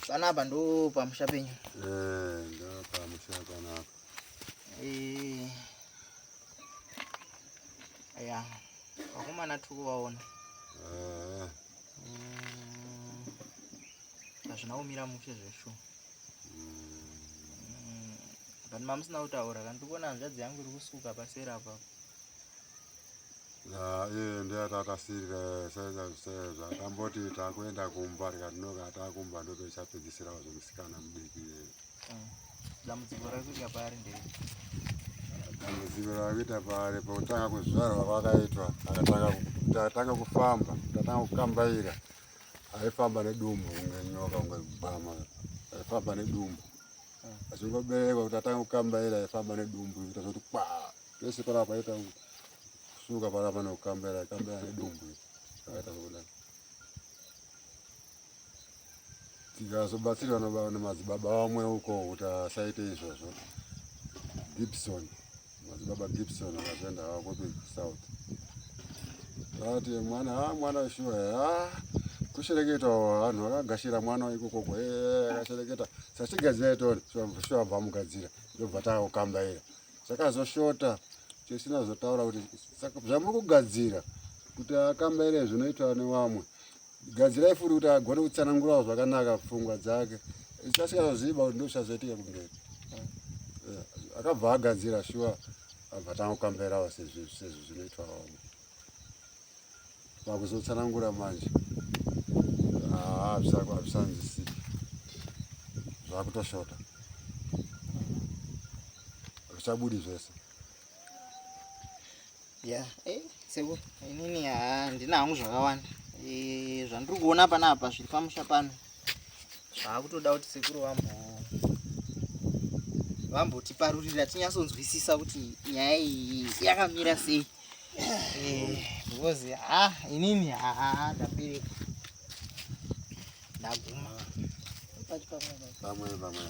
Panapa ndo pamusha penyu. Eh, ndo pamusha panapa. Eh. Ya. Vakomana tiri kuvaona. Eh. Hazvina kumira mushe zveshuwa. But mamusina kutaura kana ndikuona hanzvadzi yangu iri kusuka paseri apa. Iye ndiye atakasirira zvatamboti takuenda kumba tikati no takumba ndotochapedzisira zvemusikana mudiki. Dambudziko rari kuita paari ndei? Dambudziko rari kuita paari pakutanga kuzvarwa kwakaitwa akatanga kufamba tatanga kukambaira aifamba nedumbu kunge nyoka kunge gwama aifamba nedumbu achingoberekwa kuti atange kukambaira aifamba nedumbu ita zvoti kwa pese panapa paita kusuka panapa nekukambaira aikambaira nedumbu akaita zvokudai tikazobatsirwa nemadzibaba vamwe uko kuti asaite izvozvo Gibson madzibaba Gibson akazoenda havo kupi South vati mwana ha mwana shuwa ha kushereketa vanhu vakagashira mwana ikokoko akashereketa sachigadzira itoni shuwa bva mugadzira ndobva takukambaira chakazoshota chisina zotaura kuti zvamuri kugadzira kuti akambaire zvinoitwa nevamwe gadzirai futi kuti agone kutsanangurawo zvakanaka pfungwa dzake asikazoziva kuti ndozvichazoitika kumberi eh, akabva agadzira shuwa abva tanga kukamberawo sezvi zvinoitwa vamwe vakuzotsanangura manje hazvisanzisiki zvakutoshota hazvichabudi zvese ya eh, sekuru inini handina hangu zvakawanda eh, zvandiri kuona panapa zviri pamusha pano zvakutoda kuti sekuru vambo vambotiparurira tinyatsonzwisisa kuti nyaya iyi yakamira sei eh, because ha inini ha ndabereka ndaguma pamwe pamwe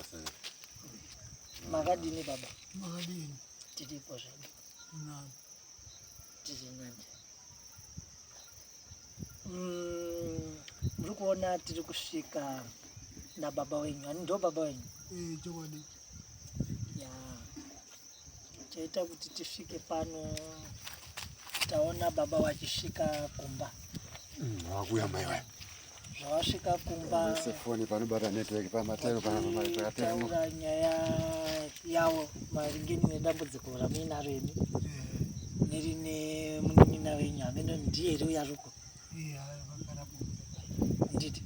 makadini baba makadini tiripo zvedu tiri nani mm, muri kuona tiri kusvika nababa wenyu ani ndo baba wenyu eh, chokwadi ya chaita kuti tisvike pano taona baba vachisvika kumba wakuya mai wayo zvavasvika kumba sefoni panobata network pamatero panataura nyaya yavo maringe nedambudziko ramuinaro imi nerine munin'ina wenyu hameno ndiye here uyo ariko nditi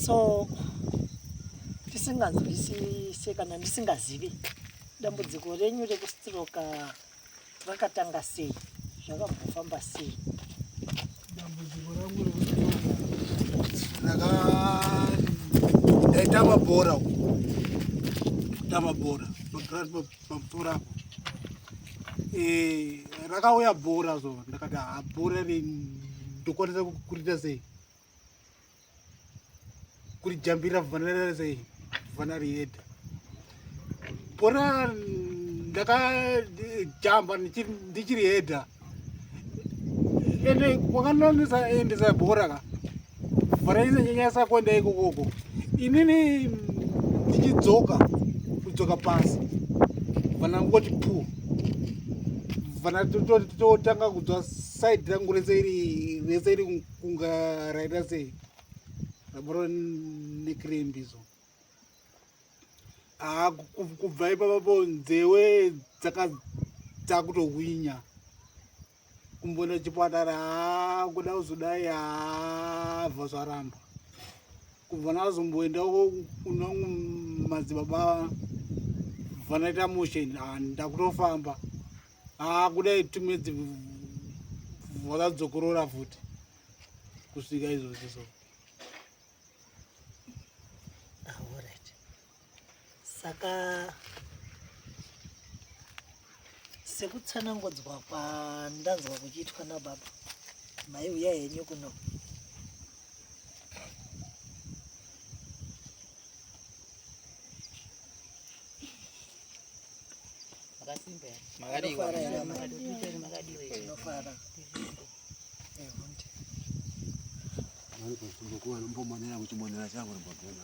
so tisinganzwisise kana ndisingazivi dambudziko renyu rekustroka Rakatanga sei? Zvakambofamba sei? Dambudziko rangu raka ndaitamba bhora kutamba bhora pamusoro apo eh, rakauya bhora so ndakati ha bhora ri ndokwanisa kurita sei kurijambira vana sei vana rieda pona ndakajamba ndichiri hedha ende kwakanonisa endesa bhora ka vharaisa nyanyasa kuenda ikokoko inini ndichidzoka kudzoka pasi vana ngoti pu vana totanga kudzwa side rangu rese iri rese iri kunga raita sei raboro nekrembi so haa kubva ipapapo nzewe dzaka dzakutohwinya kumboenda chipatara haa kuda kuzodai haa bva zvaramba kubva ndazomboenda kuno madzibaba vanoita mushe ndakutofamba haa kudai tumwedzi vakadzokorora futi kusvika izvozvi so ah, saka sekutsanangudzwa kwandanzwa kuchiitwa nababa maiuya henyu kuno Tinofara. Mbomonera kuchimonera changu ndimbogena.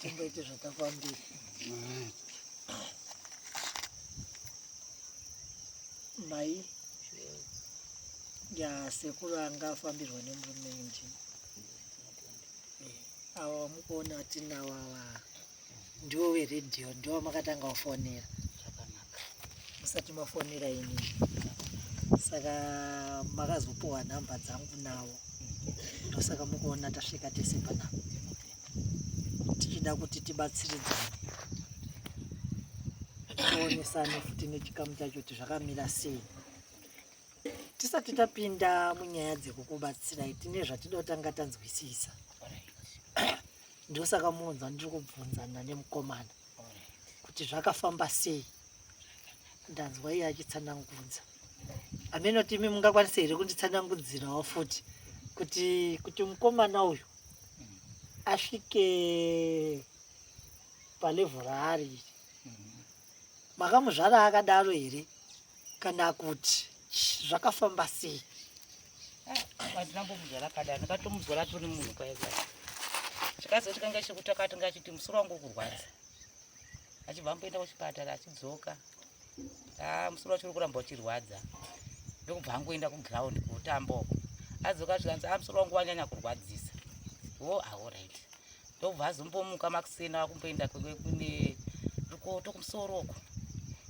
Timboite zvatafambira. Mai ya sekuru anga afambirwa nemurume ndini. Ava vamukuona tinawo ava ndivo veredhiyo, ndivo vamakatanga kufonera musati mafonera ini, saka makazopuwa nhamba dzangu navo, ndosaka mukuona tasvika tese panapa tichida kuti tibatsiridzane, tionesane futi nechikamu chacho kuti zvakamira sei. Tisati tapinda munyaya dzekukubatsirai, tine zvatida kutanga tanzwisisa. Ndosaka muunza ndiri kubvunzana nemukomana kuti zvakafamba sei. Ndanzwa iye achitsanangudza. Amenoti imi mungakwanisa here kunditsanangudzirawo futi kuti mukomana uyu asvike palevhel raari iri, makamuzvara akadaro here kana kuti zvakafamba sei? Handinambomuzvara akadaro, ndakatomuzvara atori munhu kwaye kwaye. Chikazoti kanga chekuti akati achiti musoro wangu ukurwadza, achibva amboenda kuchipatara, achidzoka, aa musoro wacho uri kuramba uchirwadza, ndokubva angoenda kuground kutamba uko. Adzoka zvikanzi, a musoro wangu wanyanya kurwadzisa. Wo, alright. Ndokubva azombomuka makuseni akumboenda kune rukoto kumusoro uko.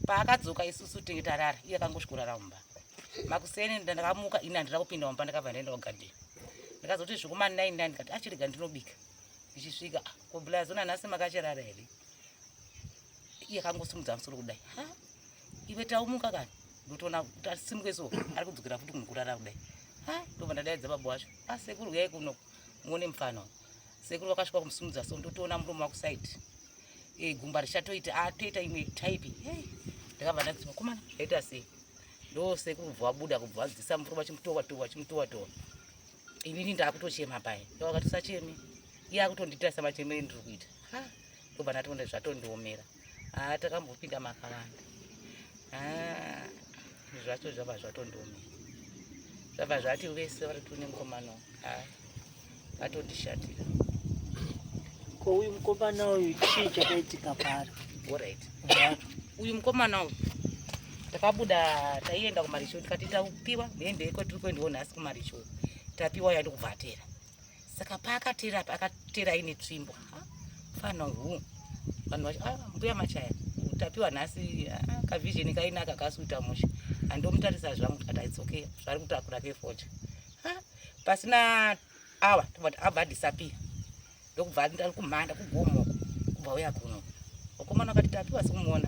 Paakadzoka isusu tinge tarara, iye akangosvikorara mumba. Makuseni ndakamuka ini, handina kupinda mumba, ndakabva ndaenda kugadheni. Ndakazoti zvekuma 9 9 ndikati achirega ndinobika. Ndichisvika, kobulazona nhasi makacharara here? Iye akangosimudza musoro kudai, ha iwe taumuka kani? Ndotoona kuti asimuke so ari kudzokera futi kunhu kurara kudai. Ha, ndobva ndadaidza baba wacho, a sekuru, uyai kuno muone mufano. Sekuru vakasvika kumusimudza so, ndotoona muromo wakusaidi, gumba richatoita atoita imwe type. Hey, ndakabva ndati, vakomana, zvaita sei? Ndo sekuru kubva wabuda, kubva wadzisa muromo, vachimutowa towa, vachimutowa towa. Inini ndakutochema paya, ndovakati usacheme, iye akutondiita samachemere ndiri kuita. Ha, ndobva ndatoona zvatondiomera. Ha, takambopinda makawanda. Ha, zvacho zvabva zvatondiomera, zvabva zvati vese vari tune mukomana, ha, vatondishatira. Ko uyu mukomana uyu, chii chakaitika paari? Alright, uyu mukomana uyu, takabuda taienda kumaricho, tikati tapiwa hembe iko, tiri kuendawo nhasi kumaricho, tapiwa yandikubva atera. Saka paakatera apa, akatera aine tsvimbo. Fana hu vanhu vacho, ah, mbuya machaya, tapiwa nhasi, ah, kavision kainaka kasuita mushe. Handomutarisa zvangu, tikati it's okay, zvari kutakura kefocha. Pasina awa tobva abva adisappear, ndokubva ari kumhanda kugomoko, kubva uya kuno. Vakomana vakati tapiwa sikumuona,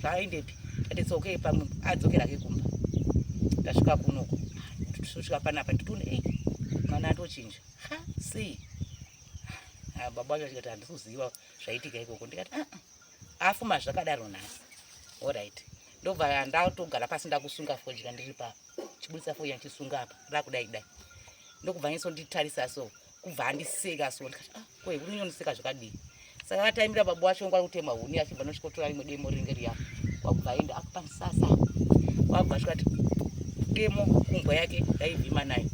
zvaaendepi? Ati it's okay, pamwe adzokera ke kumba. Tasvika kunoko, tosvika panapa, nditoona, ei, mwana atochinja. Ha, sei? Baba vacho vachikati handisi kuziva zvaitika ikoko. Ndikati aa afuma zvakadaro nhasi. Alright, ndobva ndatogara pasi, ndakusunga fodya ndiri papa, chibudisa fodya ndichisunga apa rakudai dai, ndokubva nyitsonditarisa so, kubva andiseka so. Ndikati, ah, kwe urinyondiseka zvakadii? Saka akataimira baba wacho ngwari kutema huni, achibva nosvikotora rimwe demo rinenge riya, kwakubva aenda akupamusasa, kwakubva asvika demo kumbwa yake yaivhima nayo,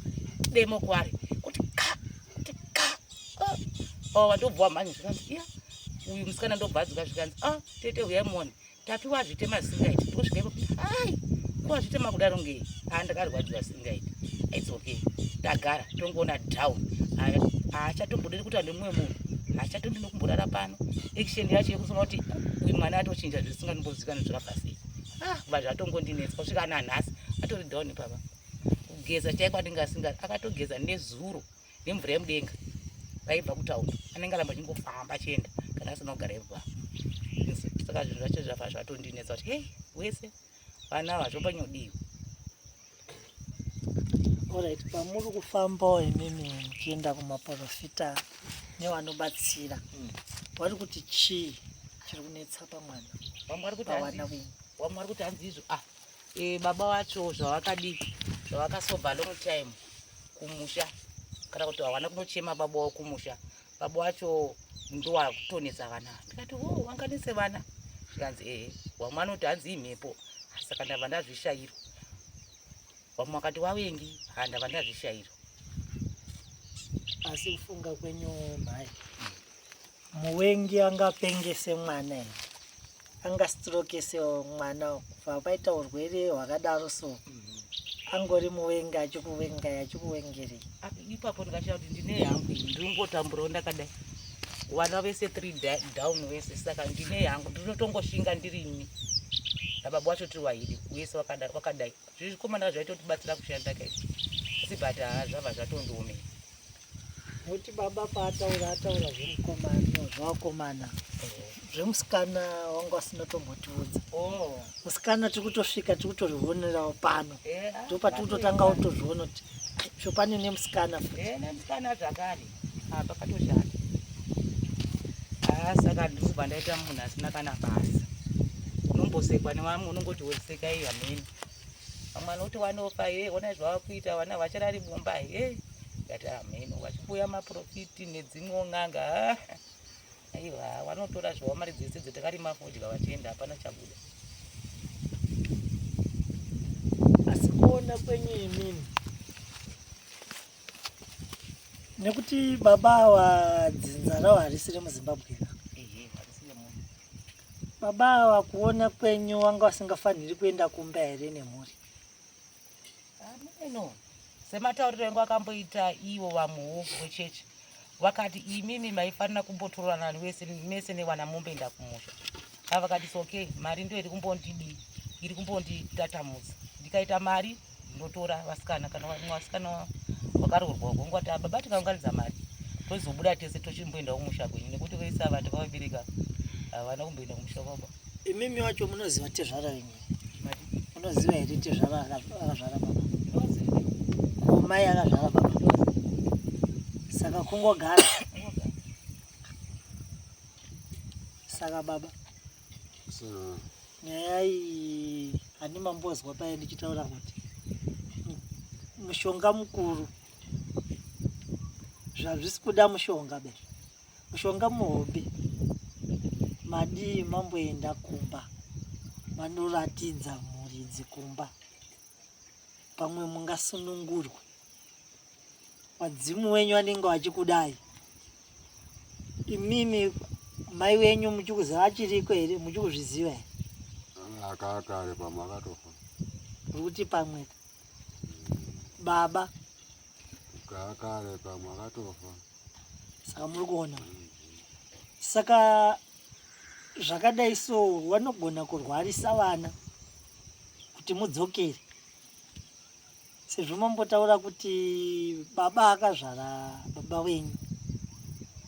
demo kwari kuti ka, kuti ka. Oh, ndobva wamhanya, zvikanzi iya uyu musikana, ndobva adzoka, zvikanzi, ah, tete, uyai muone, tapiwa zvitema zvisingaiti. Ndosvika ipo, ai, kuwa zvitema kudaro ngei? A, ndakarwadziwa zvisingaiti. It's okay, tagara tongoona down, haachatombodiri kuti ane mumwe munhu, haachatondini kumborara pano. Action yacho yekufunga kuti uyu mwana atochinja zvisinganimbozivikanwa zvakabva sei. Ah, kubva zvatongondinetsa kusvika nanhasi, atori down ipapa. Kugeza chaiko anenge asinga, akatogeza nezuro nemvura yemudenga vaibva kutaundi, anenge aramba achingofamba achienda kana asina kugara ipapo. Saka zvinhu zvacho zvabva zvatondinetsa kuti hei, wese vana ava zvopanyodiwa. Alright, pamuri kufambawo imimi muchienda kumaprofita nevanobatsira, vari kuti chii chiri kunetsa pamwana? Vamwe vari kuti pavana venyu? Vamwe vari kuti hanzi izvo, ah, baba vacho zvavakadii, zvavakasobva long time kumusha, kana kuti havana kunochema baba wavo kumusha, baba vacho ndowakutonetsa vana. Ndikati, o, vanganetse vana? Zvikanzi ehe. Vamwe vanoti hanzi imhepo. Saka ndabva ndazvishayirwa. Vamwe vakati wavengi, ha ndabva ndazvishairwa. Asi kufunga kwenyu mhai, muvengi angapengese mwana here? Angastrokese mwana kubva paita urwere hwakadaro so angori muvengi achikuvengai achikuvengerei? Ipapo ndikashaya kuti ndine yangu ini, ndiri kungotamburawo ndakadai. Vana vese 3 down vese, saka ndine yangu, ndinotongoshinga ndiri ini nababa wacho tiri vahidi wese wakadai. Zvikomana zvaitotibatsira kushanda kai, asi but haa zvabva zvatondiomera. Nekuti baba paataura ataura zvemukomana zvevakomana zvemusikana wanga wasina tombotiudza. Oh. Musikana tiri kutosvika tiri kutorionerawo pano. Ndopatiri kutotanga kutozviona kuti sho pane nemusikana futi. Nemusikana zvakare. Ah, pakatoshata. Ah, saka ndiri kubva ndaita munhu asina kana basa. Unombosekwa nevamwe unongoti woseka iyo hameno. Vamwe vanoti wanofa he, ona zvavakuita vana vacharari mumba he. Ndati hameno vachibuya maprofiti nedzimwewo n'anga. Ah, aiwa vanotora zvavo mari dzese dzatakarima fodya vachienda hapana chabuda. Asi kuona kwenyu imimi nekuti baba ava dzinza ravo harisi remuZimbabwe ka? Ehe, harisi remuno. Baba ava kuona kwenyu vanga vasingafaniri kuenda kumba here nemhuri? Ameno. Sematauriro engu akamboita ivo vamwewo vechechi vakati imimi maifanira kumbotorana wese mese nevana momboenda kumusha. Ava vakati it's okay, mari ndiyo iri kumbondidii, iri kumbonditatamudza. Ndikaita mari ndotora vasikana, kana vamwe vasikana vakaroorwa vongoti ah, baba tikaunganidza mari tozobuda tese tochimboenda kumusha kwenyu, nekuti vese ava takavabereka havana kumboenda kumusha kwabo. Imimi wacho munoziva tezvara venyu? Munoziva here tezvara akazvara baba? Ndinoziva. Ko mai akazvara baba? Saka kungogara. Saka baba, nyaya iyi handi mambozwa paye ndichitaura kuti mushonga mukuru zvazvisi kuda mushonga be mushonga muhombe madii mamboenda kumba vanoratidza mhuridzi kumba pamwe mungasunungurwe vadzimu wenyu vanenge vachikudai imimi mai wenyu muchikuziva achiriko here muchikuzviziva here? Akakare pamwe akatofa. Uri kuti pamwe baba kakare pamwe akatofa. Saka muri kuona saka zvakadai so vanogona kurwarisa vana kuti mudzokere sezvo mambotaura kuti baba akazvara baba wenyu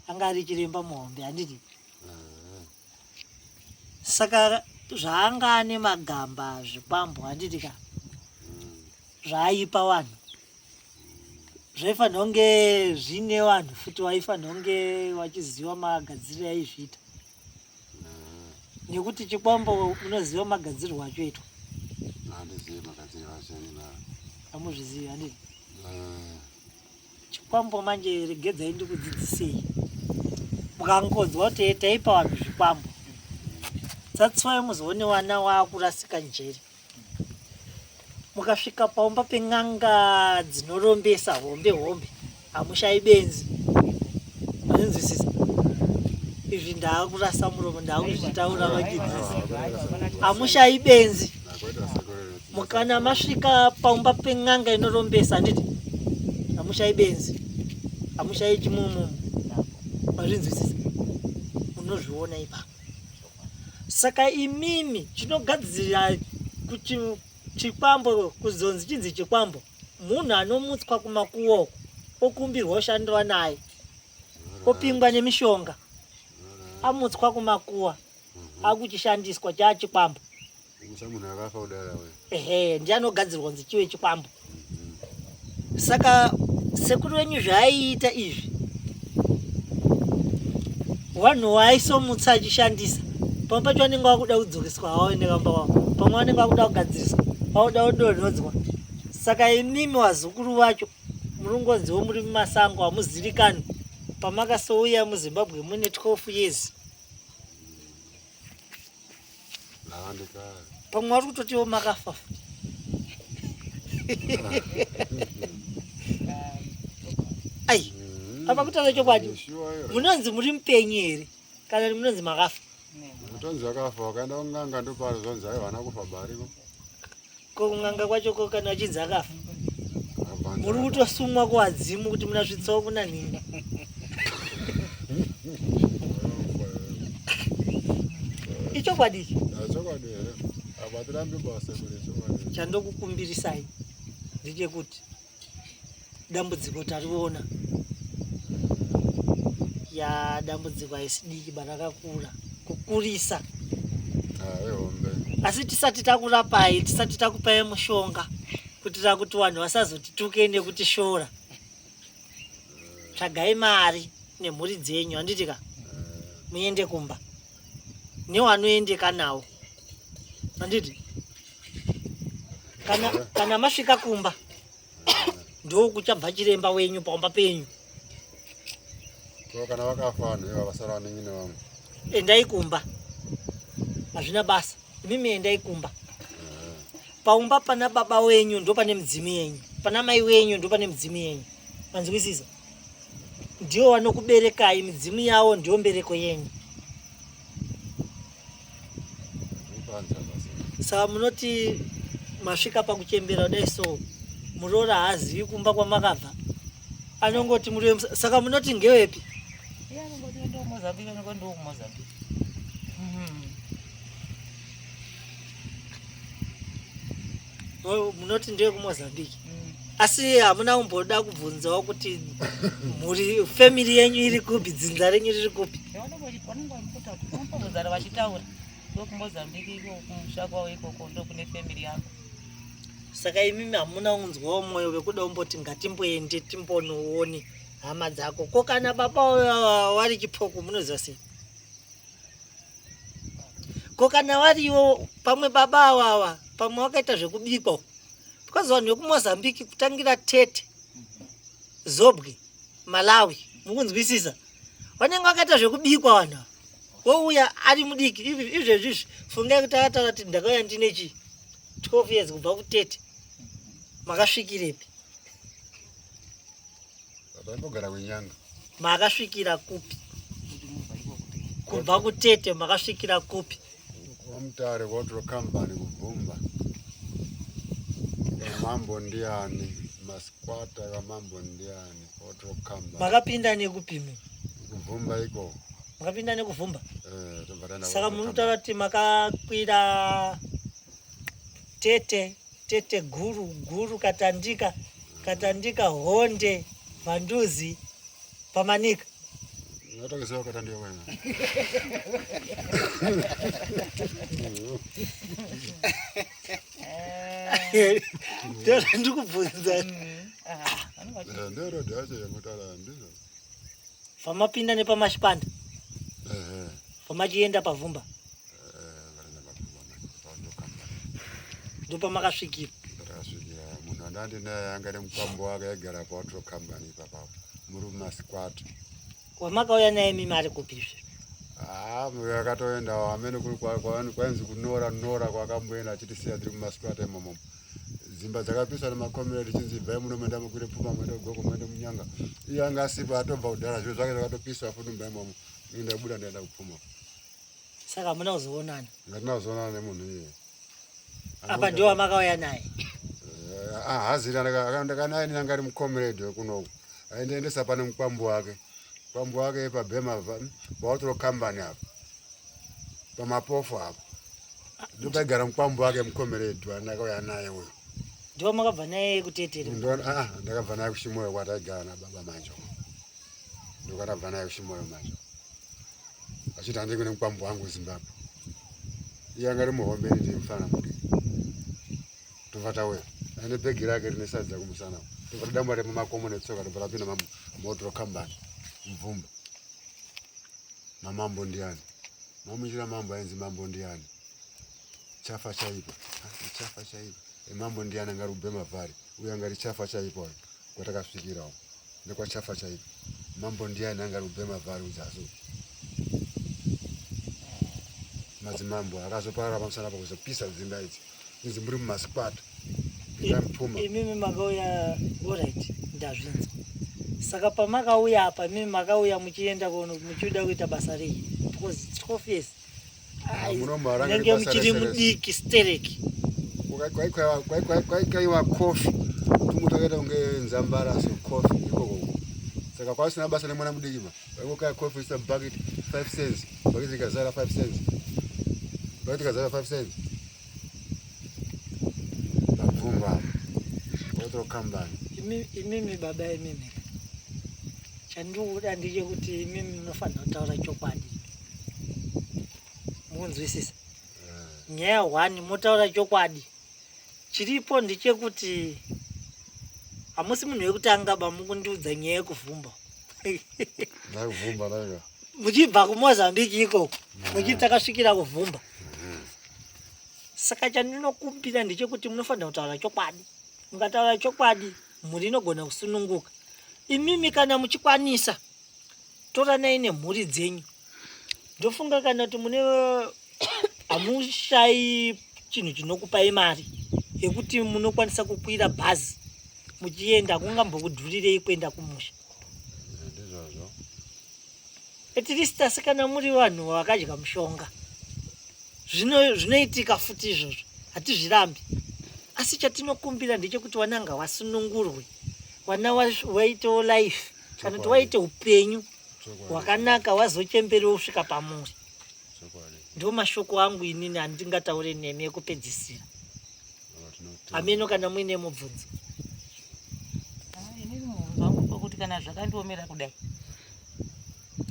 anga ari chiremba muhombe handiti? Saka zvaanga ane magamba zvikwambo handiti ka zvaaipa vanhu zvaifanira kunge zvine vanhu futi vaifanira kunge vachiziva magadziriro aizviita nekuti chikwambo unoziva magadzirwo achoitwa. Handizivi magadziriro acho ini. Hamuzvizivi handiti? Chikwambo manje regedzai ndikudzidzisei. Mukangonzwa kuti taipa vanhu zvikwambo, tsatswai muzoone wana waakurasika njere. Mukasvika paumba pen'anga dzinorombesa hombe hombe hamushayi benzi. Mazvinzwisisa? Izvi ndaakurasa muromo, ndaakuzvitaura vachidzisa. Hamushayi benzi. Mukana masvika paumba pen'anga inorombesa handiti? Hamushayi benzi. Hamushayi chimumumu. Mazvinzwisisa? Munozviona ipapo. Saka imimi chinogadzira kuti chikwambo kuzonzi chinzi chikwambo munhu anomutswa kumakuwo uko okumbirwa oshandirwa naye opingwa nemishonga amutswa kumakuwa akuchishandiswa chaachikwambo. Ehe, ndiye anogadzirwa kunzi chive chikwambo. Saka sekuru venyu zvaaiita izvi vanhu vaaisomutsa achishandisa pamwe pacho vanenge vakuda kudzokeswa havo nekamba wavo, pamwe vanenge vakuda kugadziriswa, vakuda kudonhodzwa. Saka imimi vazukuru vacho muringonziwo muri mumasango hamuzivikanwi pamakasouya muZimbabwe mune 12 years. Pamwe vari kutotiwo makafa futi. Ai, apa kutaura chokwadi, munonzi muri mupenyu here kana kuti munonzi makafa? Utonzi akafa, wakaenda kun'anga ndoparo zvonzi aiwa haana kufa bariko. Ko kun'anga kwacho ko kana achinzi akafa? Muri kutosumwa kuvadzimu kuti munasvitsawo kuna nhingi. Ichokwadi ichi? Chokwadi here? Apa tirambi basa kuri chokwadi. Chandokukumbirisai ndechekuti dambudziko tariona ya dambudziko haisi diki barakakura kukurisa asi tisati takurapai tisati takupai mushonga kuitira kuti vanhu vasazotituke nekutishora tsvagai mari nemhuri dzenyu handiti ka muende kumba newanoendeka nawo handiti kana, kana masvika kumba ndokuchabva chiremba wenyu paumba penyu ko kana vakafa vanhu iva vasara vanin'ina vangu endai kumba hazvina basa imimi endai kumba paumba pana baba wenyu ndo pane midzimu yenyu pana mai wenyu ndo pane midzimu yenyu manzwisisa ndiwo vanokuberekai midzimu yavo ndiyo mbereko yenyu saka munoti masvika pakuchembera kudai so muroora haazivi kumba kwamakabva anongoti muri saka munoti ngewepi munoti ndewe kumozambique mm. asi hamuna kumboda kubvunzawo kuti mhuri family yenyu iri kupi dzinza renyu riri kupi vachitaura ndokumozambique iko kumusha kwavo ikoko ndokune family yangu saka imimi hamuna kunzwawo mwoyo wekuda kumboti ngatimboende timbonoone hama dzako ko kana baba wari chipoko munoziva sei ko kana variwo pamwe baba awawa pamwe wakaita zvekubikwa because vanhu vekumozambique kutangira tete zobwe malawi mukunzwisisa vanenge vakaita zvekubikwa vanhu ava wouya ari mudiki izvezvi izvi fungai kuti akataura kuti ndakauya ndine chii 12 years kubva kutete makasvikirepi Taimbogara kunyanga. Makasvikira kupi? Kubva kutete makasvikira kupi? KwaMutare Water Company kubvumba. Mambo ndiani? Masquata kamambo ndiani? Water Company. Makapinda nekupi mi? Kubvumba iko. Makapinda nekuvhumba? Eh, tobva taenda. Saka munotaura kuti makakwira tete tete guru guru katandika katandika honde vanduzi pamanika Natokuziva katandika wena. Ndozvandikubvunza. Eh, Ndiyo road yacho yekutaura ndizvo. Pamapinda nepamashipanda. Ehe. Pamachienda pavhumba. Ndopamakasvikira. Ndakasvikira munhu andandinaye anga nemukwambo wake aigara pawater company ipapapo muri mumasquat. Wamakauya naye mimi ari kupi izvi? Ah, akatoendawo amene kuri kwainzi kunora nora kwakamboenda achitisiya tiri mumasquat imomo. Dzimba dzakapiswa nemakomiredi chinzi ibvai muno muenda mukwire pfuma muende kugoko muende munyanga. Iye anga asipo atobva kudhara zviro zvake zvakatopiswa futi mumba imomo. Ini ndabuda ndaenda kupfuma. Saka hamuna kuzoonana? Ngatina kuzoonana nemunhu iye. Apa ndiwo wamakauya naye? Eh, ah, haziri ndakanaye nini anga ari mucomrade wekunoku. Aindiendesa pane mukwambo wake. Mukwambo wake pabhema paotro company apa. Pamapofu apa. Ndopaigara mukwambo wake mucomrade wandakauya naye uyo. Ndiwo makabva naye kutetere? Ah, ndakabva naye kuchimoyo kwataigara nababa manje. Ndokandabva naye kuchimoyo manje. Achiti handei kune mukwambo wangu kuZimbabwe. Iye anga ari muhombe ini ndiri mufana mudiki. Tobva tauya. Ane bhegi rake rine sadza kumusana. Tobva tadambura remakomo netsoka tobva tapinda motor company mvumba. Mamambo ndiani? Mamuchira mambo ainzi mambo ndiani? Chafa chaipa. Ah, chafa chaipa. E mambo ndiani anga ari kubhema vhari. Uye anga ari chafa chaipa uyo. Kwatakasvikira uko. Ndekwachafa chaipa. Mambo ndiani anga ari kubhema vhari udzasi. Madzimambo akazoparara pamusana pakuzopisa dzimba idzi. Idzi muri mumasquat. Ndamutuma. Imimi makauya orit ndazvinzwa. Saka pamakauya apa imimi makauya muchienda kuno muchida kuita basa rei? Because 12 years. Ah, munomhara Munenge ngeri basa muchiri rese rese. mudiki stereki. Kwaikaiwa kofi tumwe twakaita kunge nzambara so kofi ikoko saka kwasina basa nemwana mudiki ba waingokaya kofi isa bucket 5 cents bucket ikazara 5 cents bucket ikazara 5 cents mabvumba otro company Imimi baba imimi. Chandikuda ndechekuti imimi munofanira kutaura chokwadi. Mukunzwisisa? Nyaya one motaura chokwadi. Chiripo ndechekuti hamusi munhu wekutanga ba mukundiudza nyaya yekuvhumba. Ndakuvhumba ndaka. Muchibva kuMozambique ikoko muchiti takasvikira kuvhumba. Saka chandinokumbira ndechekuti munofanira kutaura chokwadi. Mukataura chokwadi mhuri inogona kusununguka. Imimi kana muchikwanisa toranai nemhuri dzenyu. Ndofunga kana kuti mune hamushayi chinhu chinokupai mari yekuti munokwanisa kukwira bhazi muchienda kungambokudhurirei kuenda kumusha. Ndizvozvo. At least asi kana muri vanhu vakadya mushonga zvinoitika futi izvozvo hatizvirambi. Asi chatinokumbira ndechekuti vana ngavasunungurwe, vana vaitewo life kana kuti waite upenyu hwakanaka wazochemberewo kusvika pamuri. Ndo mashoko angu inini andingataure nemi ekupedzisira. Hameno kana muine mubvunzo. Inini mubvunzo wangu kwekuti kana zvakandiomera kudai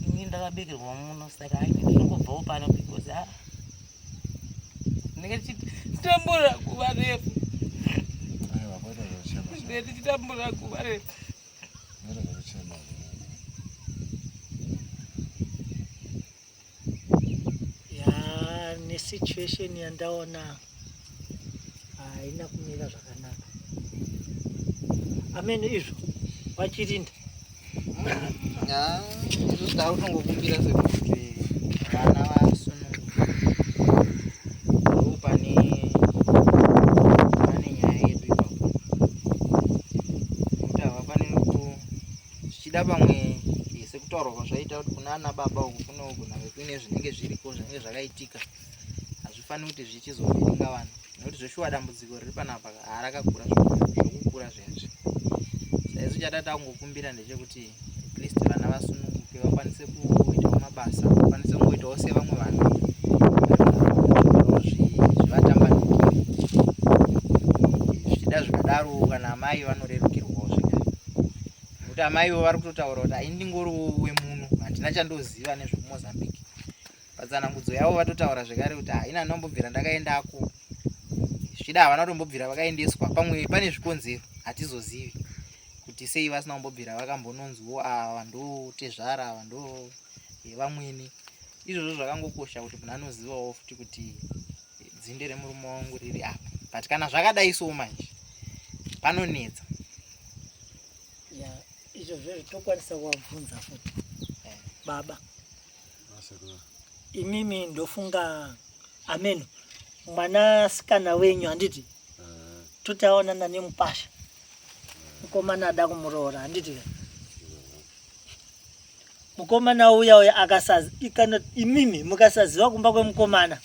inini ndakabekerwa muno saka haini ndinongobvawo pano because a ndinenge ndichitambura nguva refu. Ndinenge ndichitambura nguva refu. Ya nesituation yandaona haina kumira zvakanaka. Amene izvo vachirinda. Ya, izvo takutongokumbira sekuti vana vasununguke. Ndo pane pane nyaya yedu ipapo. Nekuti havafaniri ku zvichida pamwe sekutaurwa kwazvaita kuti kuna ana baba uku kunogona kunge kuine zvinenge zviriko zvinenge zvakaitika. Hazvifaniri kuti zvichizovhiringa vanhu. Nekuti zveshuwa dambudziko riri panapa harakakura zvokukura zvezvi. Saisu chatatangokumbira ndechekuti at least vana vasununguke vakwanise kuitawo mabasa, vakwanise kungoitawo sevamwe vanhu zvivatambanukire. Zvichida zvikadaro kana amai vanorerukirwawo zvekare. Nekuti amaivo vari kutotaura kuti aini ndingoriwo wemuno, handina chandoziva nezvekuMozambique. Patsanangudzo yavo vatotaura zvekare kuti haina ndinombobvira ndakaendako. Zvichida havana kutombobvira vakaendeswa, pamwe pane zvikonzero hatizozivi kuti sei vasina kumbobvira vakambononziwo ava ndo tezvara, ava ndo vamwene. Izvozvo zvakangokosha kuti munhu anozivawo futi kuti dzinde remurume wangu riri apa. But kana zvakadai so manje panonetsa. Ya, izvo zvezvo tokwanisa kuvabvunza futi. Baba, imimi ndofunga ameno mwanasikana wenyu handiti totaonana nemupasha mukomana ada kumuroora handiti ka? Mukomana uya uya kana imimi mukasaziva kumba kwemukomana,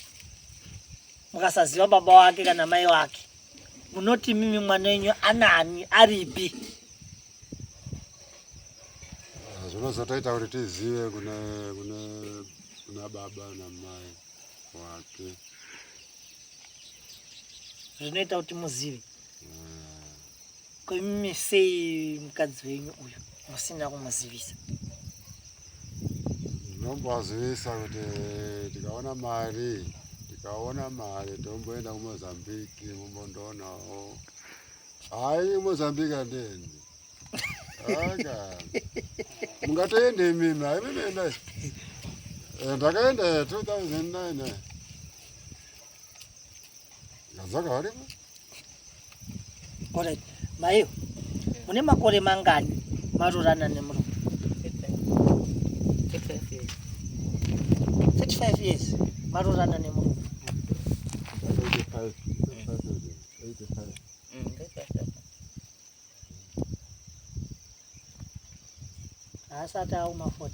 mukasaziva baba wake kana mai wake, munoti imimi mwana wenyu anani aripi? Zvinozotoita kuti tizive kuna baba namai wake. Zvinoita kuti muzive. Ko imimi sei mukadzi wenyu uyu musina kumuzivisa? Ndinombozivisa kuti tikaona mari tomboenda kuMozambique mumbondoonawo. Hayi, Mozambique handiendi. Aka. Mungatoende imimi, hayi mimi endai. Ndakaenda 2009. Ndadzoka varipo. Alright. Maiyo, mune makore mangani marorana nemurume? 35 years. 35 years marorana nemurume. 85. 85. Haasati auma 40.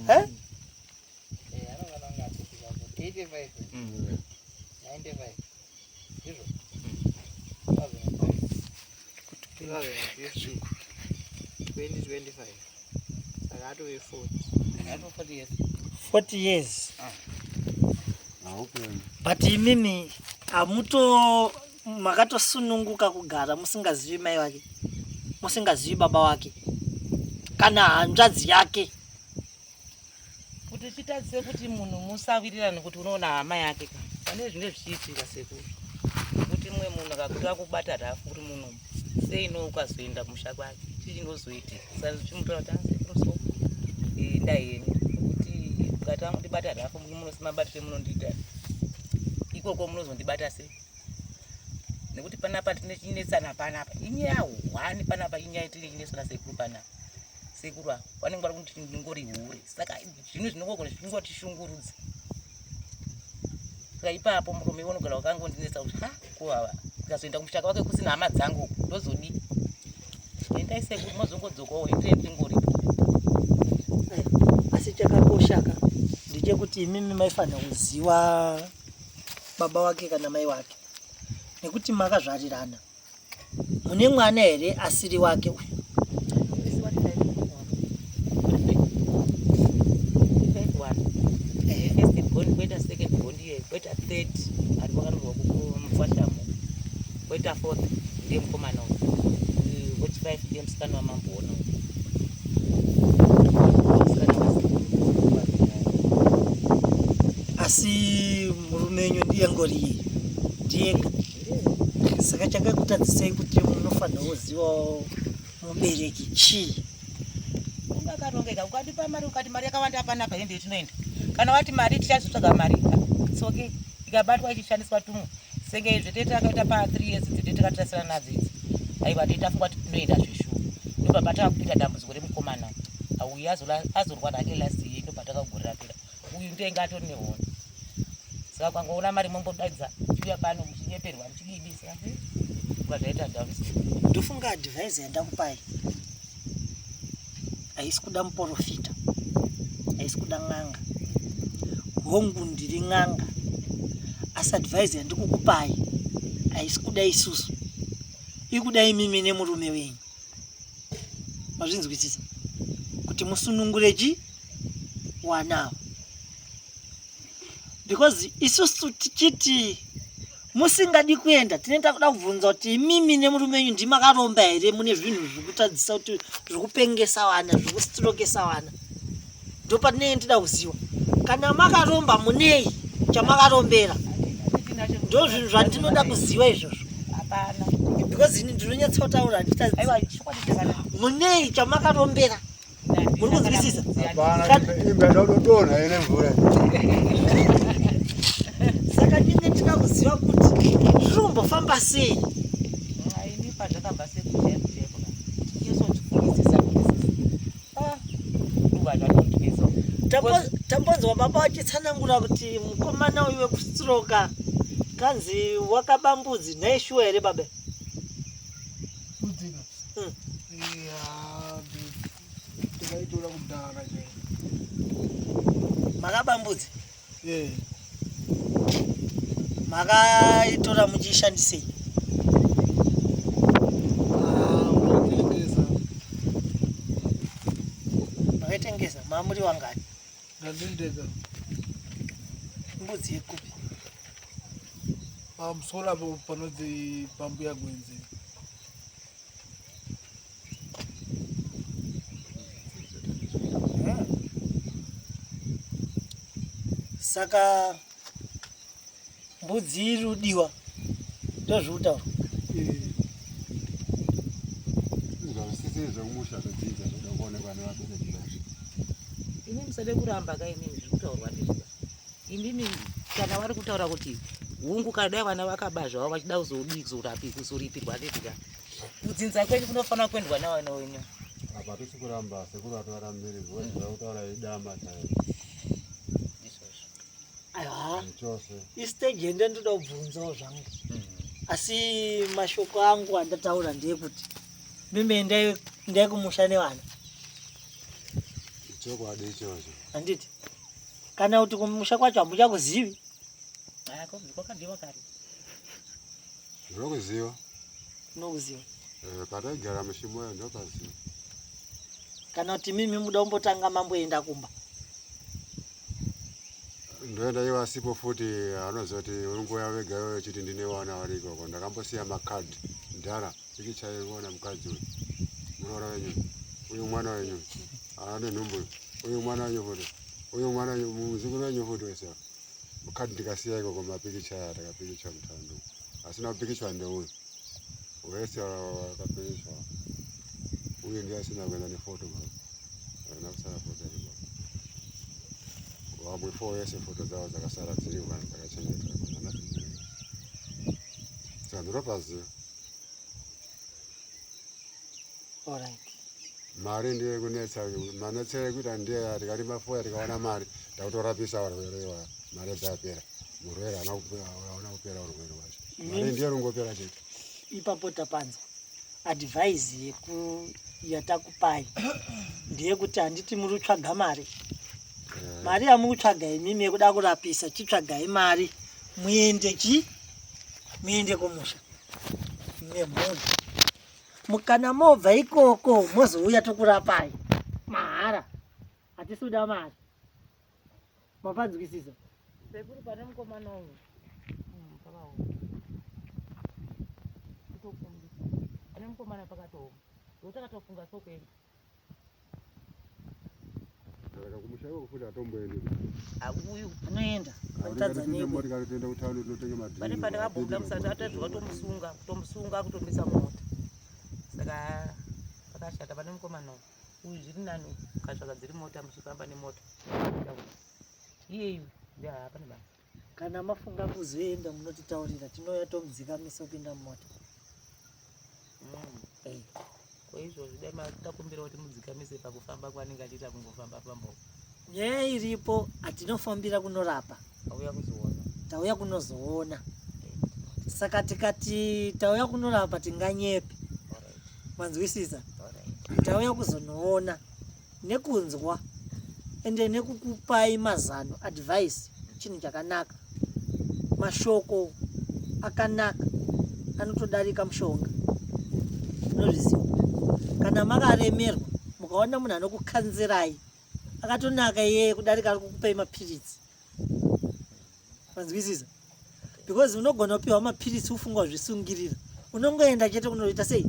Eh? Anofana kunge atosvika 40. 85. 95. Ndizvo? 2005. 2015. 2025. Saka atove 40. Ato 40 years. 40 years. Haupenyu. But imimi hamuto makatosununguka kugara musingazivi mai vake, musingazivi baba wake kana hanzvadzi yake. Kuti chitadzise kuti munhu musawirirane kuti unoona hama yake ka pane zvinenge zvichiitika sekuru kuti mumwe munhu akakuti akubata rafu uri munhu sei no ukazoenda kumusha kwake chii chinozoitika saka chimutora kuti asekuru so enda henyu nekuti mukati amundibata rafu munosimabatire munondiita ikoko munozondibata sei nekuti panapa tine chinetsana panapa inyaya hwani panapa inyaya tine chinetsana sekuru panapa sekuru ava vanenge vari kuti ndingori hure saka zvinhu zvinongogona zvingotishungurudza saka ipapo murume iwe unogara wakangondinetsa kuti ha ko ava ndikazoenda kumushaka wake kusina hama dzangu uku ndozodii endai sekuru mozongodzokawo endei ndingoripo. Asi chakakosha ka ndechekuti imimi maifanira kuziva baba wake kana mai wake nekuti makazvarirana. Mune mwana here asiri wake uyu? Koita second bond iye, koita third ari kwakarorwa kumufashamo, koita fourth ndiye mukomana uyu, wechi five ndiye musikana wamamboona uyu. Musikana wasekuru. Asi murume wenyu ndiye ngori ndiye, saka chakakutadzisei kuti munofanira kuzivawo mubereki chii? Unga akarongeka, ukatipa mari ukati mari yakawanda panapa hende tinoenda. Kana wati mari tichazotsvaga mari, it's okay. Ikabatwa ichishandiswa tumwe senge izvi tete takaita pa 3 years dzete takatarasana nadzo idzi. Aiwa tete tafunga kuti tinoenda zveshuwa. Ndobva patava kuita dambudziko remukomana uyu azorwara hake last year, ndobva takagorera pera. Uyu ndiye atori nehondo. Saka kwangoona mari mombodaidza chiuya pano muchinyeperwa muchididi, saka kubva zvaita dambudziko. Ndofunga advice yandakupai haisi kuda muprofita, haisi kuda n'anga. Hongu ndiri n'anga, asi advice yandikukupai haisi kuda isusu, ikuda imimi nemurume wenyu. Mazvinzwisisa kuti musunungure chi wanawo, because isusu tichiti musingadi kuenda tinenge takuda kubvunza kuti imimi nemurume wenyu ndimakaromba here, mune zvinhu zvikutadzisa kuti zvikupengesa vana, zvikustrokesa vana. Ndopatinenge tida kuziva kana makaromba munei chamakarombera. Ndo zvinhu zvandinoda kuziva izvozvo. Hapana. Because ini ndinonyatsotaura handitadzi. Aiwa, chokwadi chakanaka. Munei chamakarombera? Muri kunzwisisa? Hapana, imba ndodonha ine mvura. Saka ndinge ndida kuziva kuti zviri kumbofamba sei. Ini pazvakabva sekuchaiko chaiko nyatsotifungisisa fungisisa vanhu vanondinetsa. Tambonzwa baba vachitsanangura kuti mukomana uyu wekustroka kanzi wakaba mbudzi. Nhai, shuwa here baba? Mbudzika? Mm. Ya, ndakaitora kudhara chaiyo. Makaba mbudzi? Eh. Makaitora muchiishandisei? Ah, unotengesa. Makaitengesa mamuri wangani? Ndandindega. Mbudzi yekupi? Pamusoro apo panonzi pambuya Gwenzi. Saka mbudzi iri kudiwa, ndozviri kutaura? Eh. Zvisisiri zvekumusha zvedzidza zvoda kuonekwa nevabereki vacho. Imi musade kuramba ka imimi, zviri kutaurwa ndizvo. Imimi kana vari kutaura kuti hungu, kana dai vana vakaba zvavo vachida kuzodii, kuzorapi, kuzoripirwa ndezvika kudzinza kwenyu kunofanira kuendwa navana wenyu. Apa tisi kuramba, sekuru atovarambiri because zvakutaura idama chaivo. Ndizvozvo. Aiwa, Chose. istage ende ndoda kubvunzawo zvangu. Asi mashoko angu andataura ndeyekuti mimi endai endai kumusha nevana. Chokwadi ichocho. Handiti? Kana kuti kumusha kwacho hamuchakuzivi. Ah, kwakabviwa kare. Ndinokuziva. Unokuziva. Eh, pataigara mushimoyo ndopaziva. Kana kuti mimi muda kumbotanga mamboenda kumba. Ndoenda iwo asipo futi anozoti uringouya vega iwewe uchiti ndine vana vari ikoko. Ndakambosiya makadhi mudhara ikichaiona mukadzi uyu muroora wenyu uyu mwana wenyu ane nhumbu uyu uyu mwana wenyu futi uyu mwana wenyu muzukuru wenyu futi wese makadhi ndikasiya ikoko mapikicha aya takapikicha mutaundi umu asina kupikichwa ndeuyu wese wakapikichwa uyu ndiye asina kuenda nefoto baba haina kusara foto iripo vamwe fo yese foto dzavo dzakasara dziri kana dzakachengetwa saka ndinopaziva Alright. Mari ndiyo ikunetsa, manetsero ekuita ndiye tikarima foya tikawana mari takutorapisa varwere iwaya, mari dzapera, murwere haana kupera urwere hwacho, mari ndiyo irongopera chete. Ipapo tapanzwa advise yeku yatakupai ndeyekuti handiti muri kutsvaga mari Eh. mari yamuri kutsvaga imimi yekuda kurapisa chitsvagai mari muende chi muende kumusha nemhuri mukana mobva ikoko mozouya tokurapai mahara hatisi kuda mari mapanzwisisa Sekuru pane mukomana uyu. Pakaoma. Kutokumbisa. Pane mukomana pakatooma. Ndotakatofunga sokuenda. Saka kumusha ikoko futi hatomboendi. Uyu anoenda anotadza nei Motikari toenda kutauni tinotenga madhiri. pane pandakabuda musati atazviwa tomusunga kutomusunga kutomisa mota. Saka pakashata pane mukomana uyu. Uyu zviri nani ukatsvaga dziri mota muchifamba nemota. Iyeyu ndiye hapana basa. Kana mafunga kuzoenda munotitaurira tinouya tomudzikamisa kupinda mumota. Mm. Ko izvozvi dai matakumbira kuti mudzikamise pakufamba kwaanenge achiita kungofamba famba uko. Nyaya iripo hatinofambira kunorapa. Tauya kuzoona. Tauya kunozoona. Saka tikati tauya kunorapa tinganyepe. Manzwisisa? Tauya kuzonoona nekunzwa ende nekukupai mazano advice chinhu chakanaka. Mashoko akanaka anotodarika mushonga. Munozviziva. Kana makaremerwa mukaona munhu anokukanzirai akatonaka iyeye kudarika ari kukupai mapiritsi. Manzwisisa? Because unogona kupiwa mapiritsi ufunga kuzvisungirira. Unongoenda chete kunoita sei?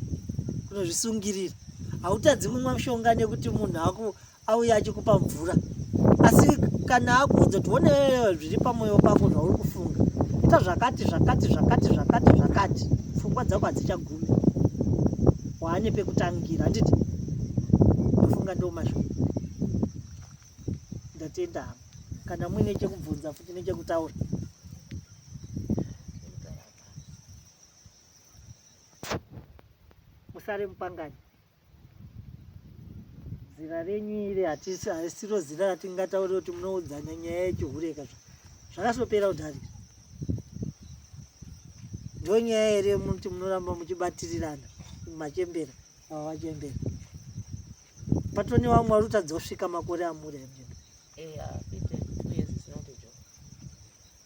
Kunozvisungirira. Hautadzi kumwa mushonga nekuti munhu aku auya achikupa mvura. Asi kana akuudza kuti one zviri pamoyo pako zvauri kufunga. Ita zvakati zvakati zvakati zvakati zvakati. Pfungwa dzako hadzichagumi. Waane pekutangira handiti? Ndofunga ndo mashoko. Ndatenda hama. Kana muine chekubvunza futi nechekutaura. Musare mupangani. Zera renyu iri hatisi harisiro zera ratingataure kuti munoudzana nyaya yechihure ka zvakasopera kudhara. Ndonyaya here muti munoramba muchibatirirana machembera ava vachembera. Patone vamwe vari kutadza kusvika makore amuri aya muchembera. Eh, 52 years is not a joke.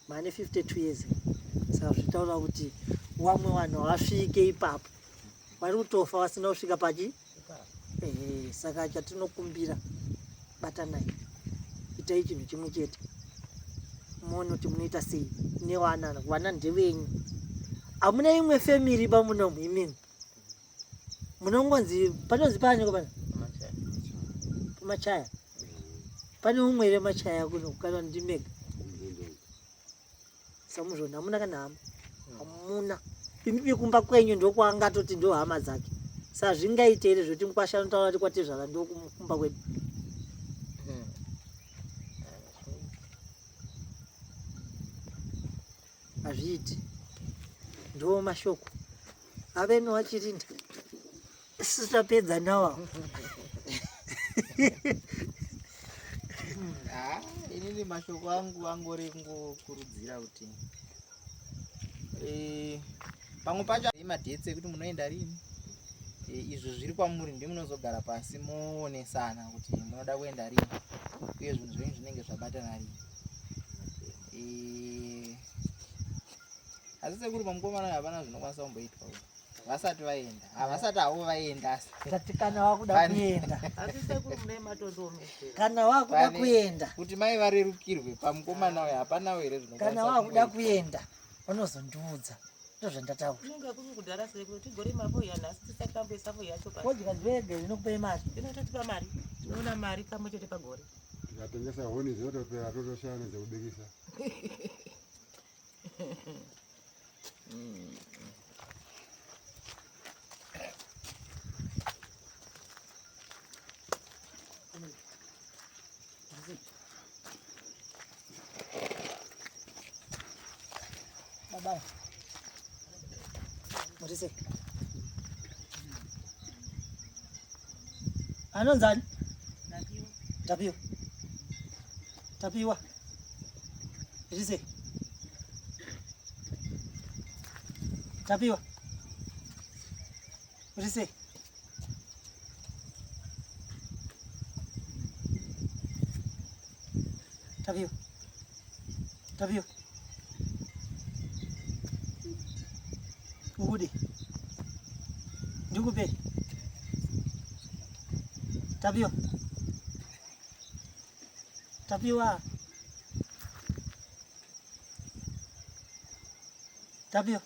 Mane 52 years. Saka zvitaura kuti wamwe vanhu havasvike ipapo. Vari kutofa vasina kusvika pachi? Ehe, saka chatinokumbira batanai. Itai chinhu chimwe chete. Muone kuti munoita sei nevana, vana ndevenyu. Hamuna imwe family pamunomu imimi. Munongonzi panonzi paani ko pana? Pamachaya. Pane umwe here machaya kuno kana ndimega? Samuzvona hamuna kana hama. Hamuna. Imi kumba kwenyu ndokwaangatoti ndo hama dzake. Saka zvingaite here zvekuti mukwasha anotaura kuti kwatezvara ndokumba kwedu? Hazviiti. Ndiwo mashoko. Aveno vachirinda. Isu tapedza nawo. Ah, ini Inini mashoko angu angori kungokurudzira kuti eh, pamwe pacho imadhetse ekuti munoenda rini eh, izvo zviri kwamuri ndi munozogara pasi moonesana kuti munoda kuenda rini uye zvinhu zvenyu zvinenge zvabatana rini. Eh, asi sekuru pamukomana hapana zvinokwanisa kumboitwa vasati vaenda havasati havo vaenda asi Tati kana wakuda kuenda kana wakuda kuenda kuti mai varerukirwe pamukomana uyo hapanawo here kana wakuda kuenda unozondiudza ndozvandataura Kunenge kuri kudhara sekuru tigore mavo yanhasi tisati tamboisa vo yacho pasi. Fodya zvega inokupai mari. Inototipa mari. Tinoona mari kamwe chete pagore. Tikatengesa huni dzinotopera totoshaya nedzekubikisa. Baba. Muri sei? Anonzani? Tapiwa. Tapiwa. Iri sei? Tapiwa. Uri sei? Tapiwa. Tapiwa. Ukude. Ndikupe. Tapiwa. Tapiwa. Tapiwa.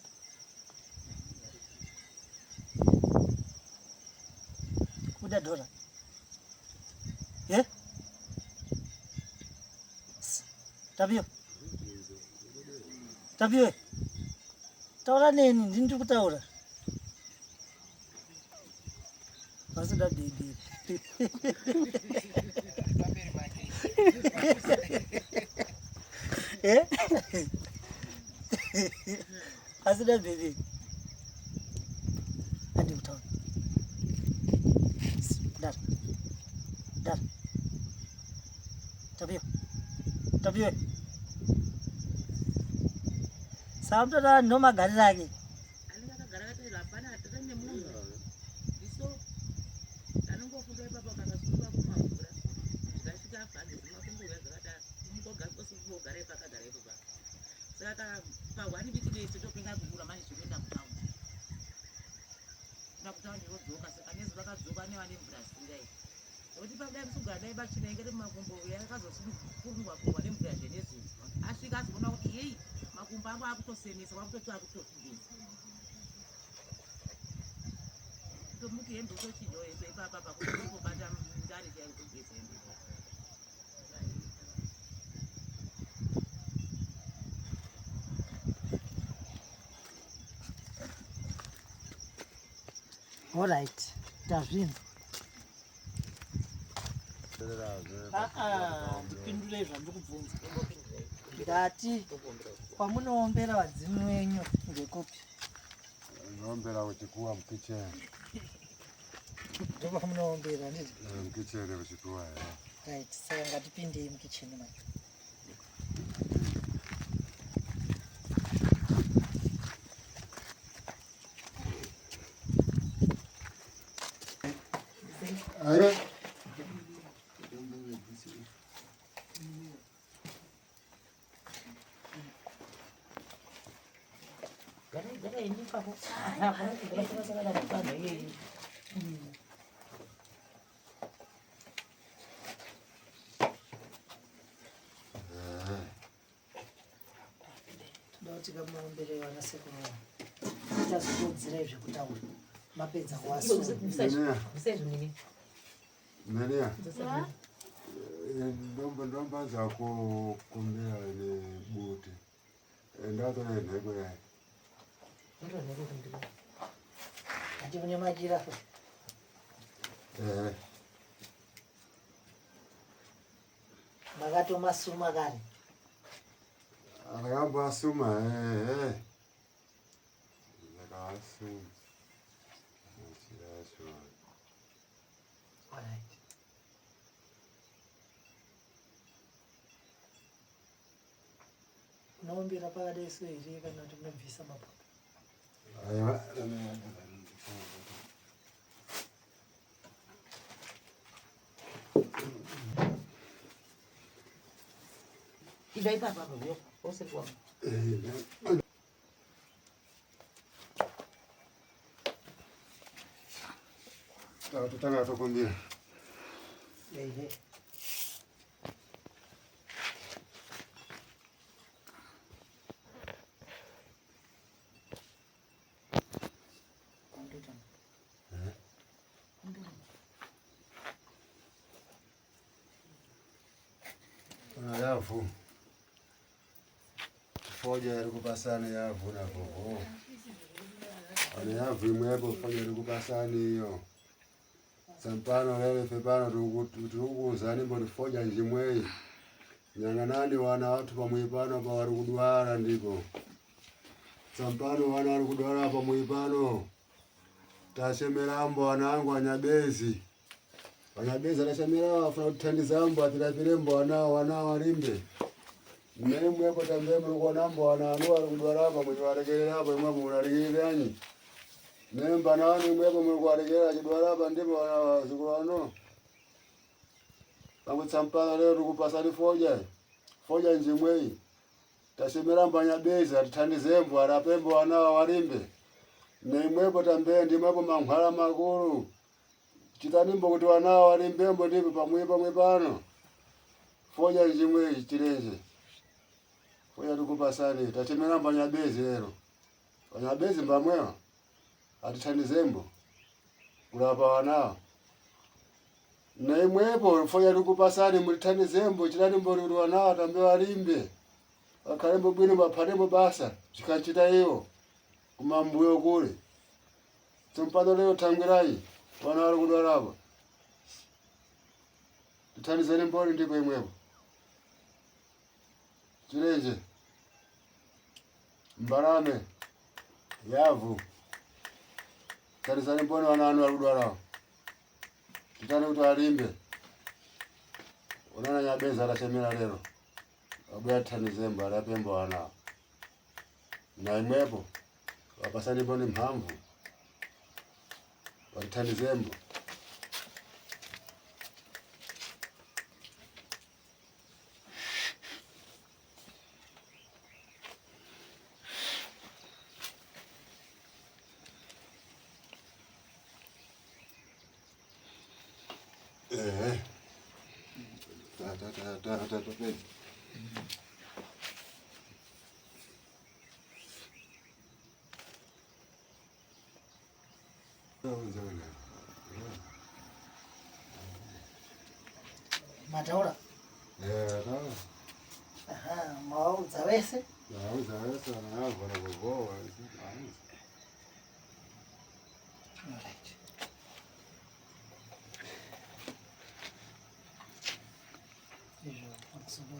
Kuda dhora. Eh? Tapiwa. Tapiwa. Taura neni, ndini ndiri kutaura. Vasida bhebhi. Eh? Asida bhebhi. Andi kutaura. Dara. Dara. Tapiwa. Tapiwa. Samutoda ndomagariro ake. Anenge akagara akataura hapana atata nemunhu. Iso anongofunga ipapo akakasunga kumamvura. Zvikasvika abhagezi makumbo uya zvakadaro. Mukogara ipapo akagara ipapo. Saka pahwani biki dese topenga kukura manje zvekuenda kutaundi. Kuda kutaundi vodzoka saka nezuva vakadzoka nevane mvura zinga iyi. Nokuti padai musugara dai bachina inge iri mumakumbo uya yakazosungwa kungwa nemvura zvenezuva. Asvika azoona kuti yei makumbo angu akutosemesa kwakutoti akutotugeza. Tomuti hembe utochinja hembe ipapa pakuti unongobata ndari chaiyo kutogeza hembe. Alright, tazvinzwa. Ah, ah, ndipindurei zvandiri kubvunza. Ndati kwamunoombera vadzimu venyu ndekupi? Ndinoombera kuchikuwa mukicheni. Ndokwamunoombera nditi? Eh, mukicheni kuchikuwa. Right, saka ngatipindei mukicheni macho. Aye. Toda kuti kamuombere vana sekuru tichazokuudzirai zvekutaura mapedza kuvasunga. Nenia. Ndombanza kukumbira nebute. Ndatora nheko yayo. Ati mune machira. Eh. Makatomasuma kare. Akambasuma eh. Ndakasuma. Machira acho. Alright. Munokumbira pakadai so here kana kuti munobvisa mapoto? Aiwa. Ibva ipapa apa uyo usiri wangu. Totanga tokumbira. Ehe. Kuna yavu. Foja iri kupasani yavu navovo. Pane yavu imwepo foja iri kupasani iyo. Sampano lele fepano tiri kukuuzani mboti foja njimweyi. Nyang'anani wana watu pamwe pano pa wari kudwara ndipo. Sampano wana wari kudwara pamwe pano. Tachemerambo wana angu anyabezi. Anyabezi atachemera wafuna kutithandizambo atirapirembo wana wana warimbe. Nemwepo tambe muri kuonambo wana anu wari kudwarapa muchiwarekererapo imwepo munalekereranyi. Nemba nani imwepo muri kuwarekerera achidwarapa ndipo wana wazukuru wano. Pamwe tsampana lero tikupasani foja. Foja njimweyi. Tachemerambo anyabezi atithandizembo arapembo wana warimbe. Nemwepo tambe ndimwepo mankhwala makulu. Chitanimbo kuti wanawo walimbembo ndipo pamwe pamwe pano. Foja njimweyi chilenje. Foja tikupasani tachemerambo anyabezi lero. Anyabezi mbamwewa atithandizembo kulapa wanawo. Naimwepo foja tikupasani mulithandizembo chitanimbo kuti wanawo atambe walimbe. Wakhalembo bwino baphatembo basa chikachita iwo kumambuyo kule. Tsompano lero thangwirai wana wari kudwarapo. Tithandizeni mboni ndipo imwepo. Chilenje. Mbarame. Yavu. Thandizani mboni wana wanu wari kudwarawo. Titani kuti alimbe. Unana nyabeza atachemera lero. Abuya thandizembo arapembo wanawo. Na imwepo wapasani mboni mphamvu. Watithandizembo. Ehe. Ta ta ta ta ta ta. Mataura? Eh, ta. Aha, mawaudza vese? Nauza wese wanavona vovowa. Alright. Izvo pamusoro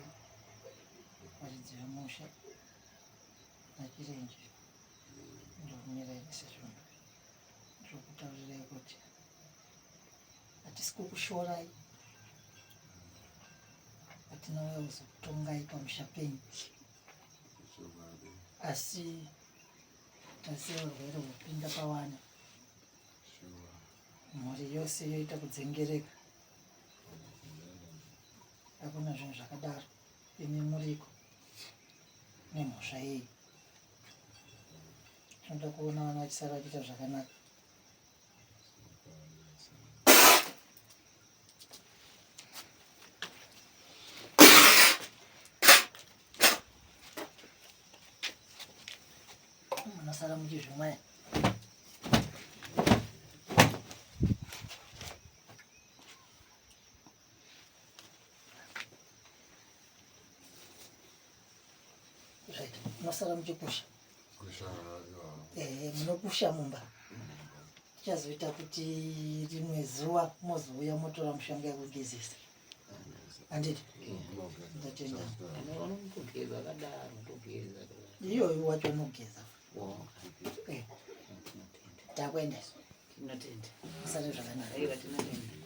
varidzi vemusha nachirenje ndokumirai sezvino ndokutaurirai kuti hatisi kukushorai, hatina uya kuzokutongai pamusha penyu, asi tasiya urwere hupinda pawana mhuri yose yoita kudzengereka. Hakuna zvinhu zvakadaro. Imi muriko nemhosva yei? Tinoda kuona vana vachisara vachiita zvakanaka. Munosara muchizvimwaya. Right, munosara muchikusha. Ehe, munokusha mumba. Tichazoita kuti rimwe zuva mozouya motora mishonga yekugezesa. Handiti? Ndatenda. Vanongogeza akadaro togeza. Iyoyo wacho unogeza. Eh, takuenda isu. Tinotenda. Musare zvakanaka. Aiwa tinotenda.